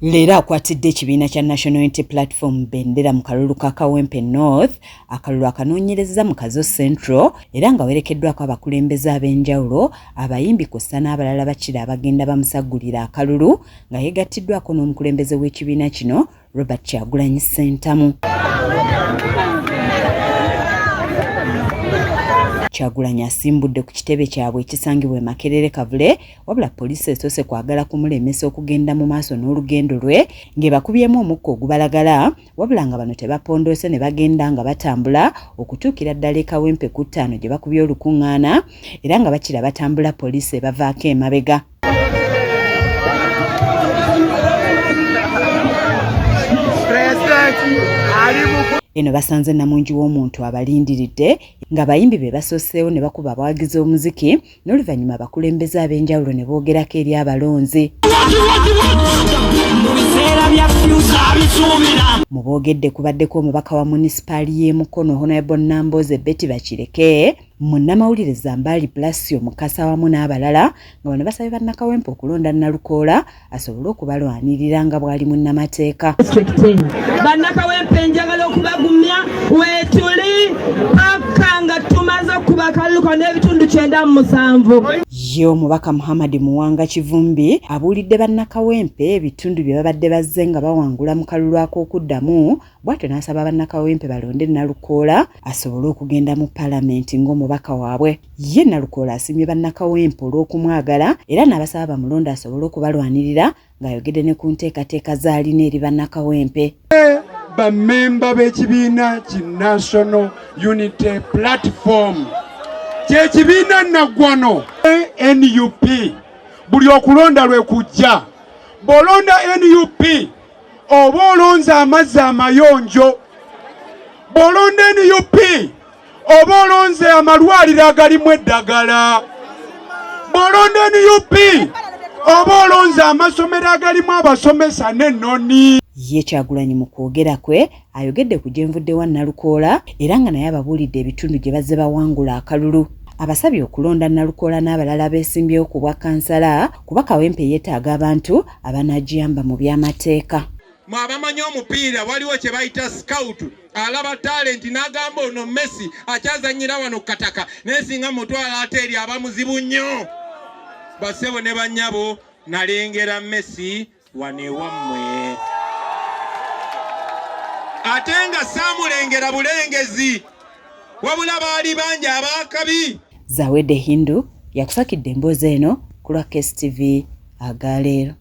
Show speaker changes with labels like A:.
A: Leero akwatidde ekibiina kya National Unity Platform bendera mu kalulu ka Kawempe North, akalulu akanoonyerezza mu Kazo Central era nga werekeddwako abakulembeze ab'enjawulo, abayimbi kw'ossa n'abalala bakira abagenda bamusaggulira akalulu nga yeegattiddwako n'omukulembeze w'ekibiina kino Robert Kyagulanyi Ssentamu. Kyagulanyi asimbudde ku kitebe kyabwe ekisangibwa e Makerere Kavule wabula poliisi esoose kwagala kumulemesa okugenda mu maaso n'olugendo lwe ng'ebakubyemu omukka ogubalagala wabula nga bano tebapondoose ne bagenda nga batambula okutuukira ddala e Kawempe ku ttaano gye bakubye olukuŋŋaana era nga bakira batambula poliisi ebavaako emabega. Eno basanze namungi w'omuntu abalindiridde ng'abayimbi be basooseewo ne bakuba abawagizi omuziki n'oluvannyuma abakulembeze ab'enjawulo ne boogerako eri abalonzi. Mu boogedde kubaddeko omubaka wa munisipaali y'e Mukono Honorable Nambooze Betty Bakireke, munnamawulire Zambaali Blasio Mukasa wamu n'abalala nga bano basabye bannakawempe okulonda Nalukoola asobole okubalwanirira nga bw'ali munnamateeka.
B: Bannakawempe njagala okubagumya weetuli paka nga tumaze okukuba akalulu kano n'ebitundu 97.
A: Ye omubaka Muhammad Muwanga Kivumbi abuulidde bannakawempe ebitundu bye babadde bazze nga bawangula mu kalulu ak'okuddamu bw'atyo n'asaba bannakawempe balonde Nalukoola asobole okugenda mu palamenti ng'omubaka waabwe. Ye Nalukoola asiimye bannakawempe olw'okumwagala era n'abasaba bamulonde asobole okubalwanirira ng'ayogedde ne ku nteekateeka z'alina eri bannakawempe.
C: Bammemba b'ekibiina ki National Unity Platform kyekibiina naggwano NUP buli okulonda lwe kujja bw'olonda NUP oba olonze amazzi amayonjo, bw'olonda NUP oba olonze amalwaliro agalimu eddagala, bw'olonda NUP oba olonze amasomero agalimu abasomesa n'ennoni.
A: Ye Kyagulanyi mu kwogera kwe ayogedde ku gyenvudde wa Nalukoola era nga naye ababuulidde ebitundu gye bazze bawangula akalulu. Abasabye okulonda Nalukoola n'abalala abeesimbyewo ku bwa kansala kuba Kawempe yeetaaga abantu abanaagiyamba mu by'amateeka.
D: Mwe abamanyi omupiira waliwo kye bayita scout, alaba talenti n'agamba ono Messi akyazannyira wano ku kataka naye singa mutwala ate eri aba muzibu nnyo. Bassebo ne bannyabo nalengera Messi wano ewammwe ate nga saamulengera bulengezi wabula baali bangi abaakabi.
A: Zawedde Hindu yakusakidde emboozi eno ku lwa KSTV agaleero.